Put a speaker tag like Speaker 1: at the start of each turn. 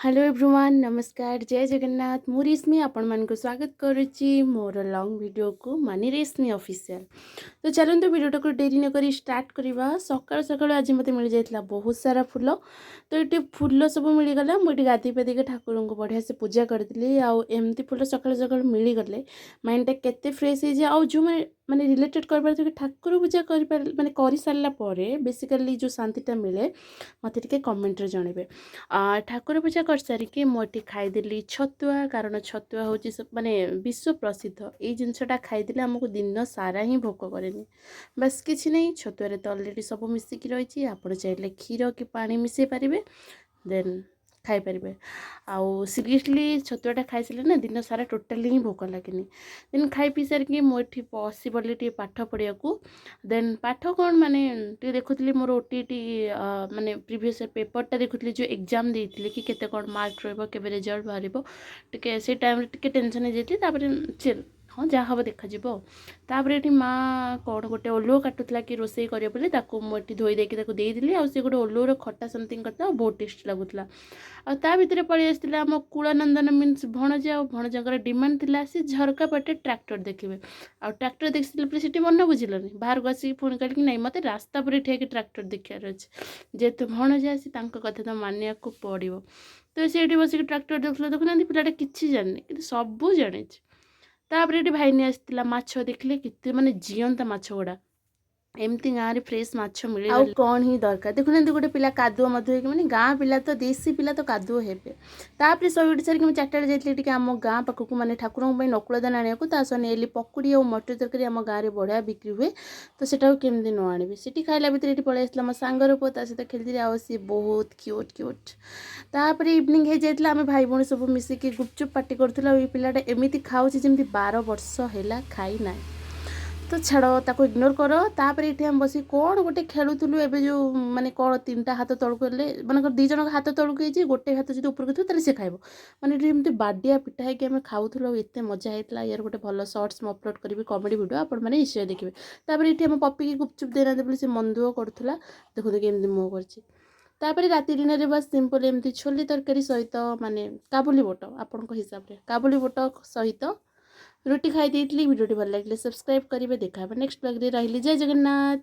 Speaker 1: Hello everyone, ନମସ୍କାର, ଜୟ ଜଗନ୍ନାଥ। ମୁଁ ରେଶ୍ମି, ଆପଣମାନଙ୍କୁ ସ୍ୱାଗତ କରୁଛି ମୋର ଲଙ୍ଗ୍ ଭିଡ଼ିଓକୁ, ମାନେ ରେଶ୍ମି ଅଫିସିଆଲ୍। ତ ଚାଲନ୍ତୁ, ଭିଡ଼ିଓଟାକୁ ଡେରି ନକରି ଷ୍ଟାର୍ଟ କରିବା। ସକାଳୁ ସକାଳୁ ଆଜି ମୋତେ ମିଳିଯାଇଥିଲା ବହୁତ ସାରା ଫୁଲ। ତ ଏଠି ଫୁଲ ସବୁ ମିଳିଗଲା। ମୁଁ ଏଠି ଗାଧୋଇ ପାଧେଇକି ଠାକୁରଙ୍କୁ ବଢ଼ିଆ ସେ ପୂଜା କରିଥିଲି। ଆଉ ଏମିତି ଫୁଲ ସକାଳୁ ସକାଳୁ ମିଳିଗଲେ ମାଇଣ୍ଡଟା କେତେ ଫ୍ରେଶ୍ ହେଇଯାଏ। ଆଉ ଯେଉଁମାନେ ମାନେ ରିଲେଟେଡ଼୍ କରିପାରୁଥିବେ, ଠାକୁର ପୂଜା କରିପାର ମାନେ କରିସାରିଲା ପରେ ବେସିକାଲି ଯେଉଁ ଶାନ୍ତିଟା ମିଳେ, ମୋତେ ଟିକେ କମେଣ୍ଟରେ ଜଣାଇବେ। ଠାକୁର ପୂଜା କରିସାରିକି ମୁଁ ଏଠି ଖାଇଦେଲି ଛତୁଆ, କାରଣ ଛତୁଆ ହେଉଛି ମାନେ ବିଶ୍ୱ ପ୍ରସିଦ୍ଧ। ଏଇ ଜିନିଷଟା ଖାଇଦେଲେ ଆମକୁ ଦିନ ସାରା ହିଁ ଭୋକ କରେନି। ବାସ୍, କିଛି ନାହିଁ, ଛତୁଆରେ ତ ଅଲରେଡ଼ି ସବୁ ମିଶିକି ରହିଛି। ଆପଣ ଚାହିଁଲେ କ୍ଷୀର କି ପାଣି ମିଶାଇ ପାରିବେ, ଦେନ୍ ଖାଇପାରିବେ। ଆଉ ସିରିୟସଲି, ଛତୁଆଟା ଖାଇସାରିଲେ ନା ଦିନ ସାରା ଟୋଟାଲି ହିଁ ଭୋକ ଲାଗେନି। ଦେନ୍ ଖାଇ ପିଇ ସାରିକି ମୁଁ ଏଠି ବସି ପଡ଼ିଲି ଟିକେ ପାଠ ପଢ଼ିବାକୁ। ଦେନ୍ ପାଠ କ'ଣ, ମାନେ ଟିକେ ଦେଖୁଥିଲି ମୋର ଓଟିଇଟି, ମାନେ ପ୍ରିଭିୟସ୍ ପେପରଟା ଦେଖୁଥିଲି, ଯେଉଁ ଏକ୍ଜାମ୍ ଦେଇଥିଲି କି କେତେ କ'ଣ ମାର୍କ ରହିବ, କେବେ ରେଜଲ୍ଟ ବାହାରିବ। ଟିକେ ସେଇ ଟାଇମ୍ରେ ଟିକେ ଟେନସନ୍ ହେଇଯାଇଥିଲି। ତାପରେ ଚିଲ୍, ହଁ, ଯାହା ହେବ ଦେଖାଯିବ ଆଉ। ତାପରେ ଏଠି ମା କ'ଣ ଗୋଟେ ଓଲୁଅ କାଟୁଥିଲା କି ରୋଷେଇ କରିବ ବୋଲି, ତାକୁ ମୁଁ ଏଠି ଧୋଇ ଦେଇକି ତାକୁ ଦେଇଦେଲି। ଆଉ ସେ ଗୋଟେ ଓଲୁଅର ଖଟା ସମଥିଙ୍ଗ କରିଥିଲା ଆଉ ବହୁତ ଟେଷ୍ଟି ଲାଗୁଥିଲା। ଆଉ ତା ଭିତରେ ପଳେଇ ଆସିଥିଲା ଆମ କୁଳନନ୍ଦନ, ମିନ୍ସ ଭଣଜା। ଆଉ ଭଣଜାଙ୍କର ଡିମାଣ୍ଡ ଥିଲା, ସେ ଝରକା ପଟେ ଟ୍ରାକ୍ଟର ଦେଖିବେ। ଆଉ ଟ୍ରାକ୍ଟର ଦେଖିସାରିଲା ପରେ ସେଠି ମନ ବୁଝିଲାନି, ବାହାରକୁ ଆସିକି ପୁଣି କହିଲେ କି ନାଇଁ, ମୋତେ ରାସ୍ତା ଉପରେ ଠିଆ ହେଇକି ଟ୍ରାକ୍ଟର ଦେଖିବାର ଅଛି। ଯେହେତୁ ଭଣଜା ଆସି, ତାଙ୍କ କଥା ତ ମାନିବାକୁ ପଡ଼ିବ। ତ ସେଇଠି ବସିକି ଟ୍ରାକ୍ଟର ଦେଖୁଥିଲା। ଦେଖୁନାହାନ୍ତି, ପିଲାଟା କିଛି ଜାଣିନି କିନ୍ତୁ ସବୁ ଜାଣିଛି। ତାପରେ ଏଠି ଭାଇନି ଆସିଥିଲା ମାଛ। ଦେଖିଲେ କେତେ ମାନେ ଜିଅନ୍ତା ମାଛ ଗୁଡ଼ା। ଏମିତି ଗାଁରେ ଫ୍ରେଶ୍ ମାଛ ମିଳେ, ଆଉ କ'ଣ ହିଁ ଦରକାର? ଦେଖୁନାହାନ୍ତି, ଗୋଟେ ପିଲା କାଦୁଅ ମଧ୍ୟ ହେଇକି, ମାନେ ଗାଁ ପିଲା ତ, ଦେଶୀ ପିଲା ତ କାଦୁଅ ହେବେ। ତାପରେ ଶୋଇ ଉଠି ସାରିକି ମୁଁ 4ଟା ବେଳେ ଯାଇଥିଲି ଟିକେ ଆମ ଗାଁ ପାଖକୁ, ମାନେ ଠାକୁରଙ୍କ ପାଇଁ ନକୁଳ ଦାନା ଆଣିବାକୁ। ତା ସହ ନେଲି ପକୁଡ଼ି ଆଉ ମଟର ତରକାରୀ। ଆମ ଗାଁରେ ବଢ଼ିଆ ବିକ୍ରି ହୁଏ, ତ ସେଟାକୁ କେମିତି ନ ଆଣିବି? ସେଠି ଖାଇଲା ଭିତରେ ଏଠି ପଳେଇ ଆସିଥିଲା ମୋ ସାଙ୍ଗର ପୁଅ, ତା ସହିତ ଖେଳିଥିଲି ଆଉ ସିଏ ବହୁତ କ୍ୟୁଟ୍ କ୍ୟୁଟ୍। ତାପରେ ଇଭିନିଂ ହେଇଯାଇଥିଲା। ଆମେ ଭାଇ ଭଉଣୀ ସବୁ ମିଶିକି ଗୁପଚୁପ୍ ପାର୍ଟି କରୁଥିଲୁ। ଆଉ ଏଇ ପିଲାଟା ଏମିତି ଖାଉଛି ଯେମିତି 12 ବର୍ଷ ହେଲା ଖାଇ ନାହିଁ। ତ ଛାଡ଼, ତାକୁ ଇଗ୍ନୋର କର। ତାପରେ ଏଠି ଆମେ ବସିକି କ'ଣ ଗୋଟେ ଖେଳୁଥିଲୁ ଏବେ, ଯେଉଁ ମାନେ କ'ଣ ତିନିଟା ହାତ ତଳକୁ ହେଲେ, ମାନେ ଦୁଇ ଜଣଙ୍କ ହାତ ତଳକୁ ହେଇଛି, ଗୋଟେ ହାତ ଯଦି ଉପରକୁ ଥିବ ତାହେଲେ ସେ ଖାଇବ। ମାନେ ଏଠି ଏମିତି ବାଡ଼ିଆ ପିଟା ହେଇକି ଆମେ ଖାଉଥିଲୁ ଆଉ ଏତେ ମଜା ହେଇଥିଲା। ୟାର ଗୋଟେ ଭଲ ସର୍ଟସ୍ ମୁଁ ଅପଲୋଡ଼ କରିବି, କମେଡ଼ି ଭିଡ଼ିଓ, ଆପଣମାନେ ନିଶ୍ଚୟ ଦେଖିବେ। ତାପରେ ଏଠି ଆମ ପପିକି ଗୁପଚୁପ୍ ଦେଇନାହାନ୍ତି ବୋଲି ସେ ମନ ଦୁଃଖ କରୁଥିଲା। ଦେଖନ୍ତୁ କେମିତି ମୁହଁ କରିଛି। ତାପରେ ରାତି ଡିନରରେ ବାସ୍ ସିମ୍ପଲ୍ ଏମିତି ଛୋଲେ ତରକାରୀ ସହିତ, ମାନେ କାବୁଲି ବୁଟ, ଆପଣଙ୍କ ହିସାବରେ କାବୁଲି ବୁଟ ସହିତ ରୁଟି ଖାଇ ଦେଇଥିଲି। ଭିଡ଼ିଓଟି ଭଲ ଲାଗିଲେ ସବସ୍କ୍ରାଇବ୍ କରିବେ। ଦେଖା ହେବ ନେକ୍ସଟ ବ୍ଲଗ୍ରେ। ରହିଲି, ଜୟ ଜଗନ୍ନାଥ।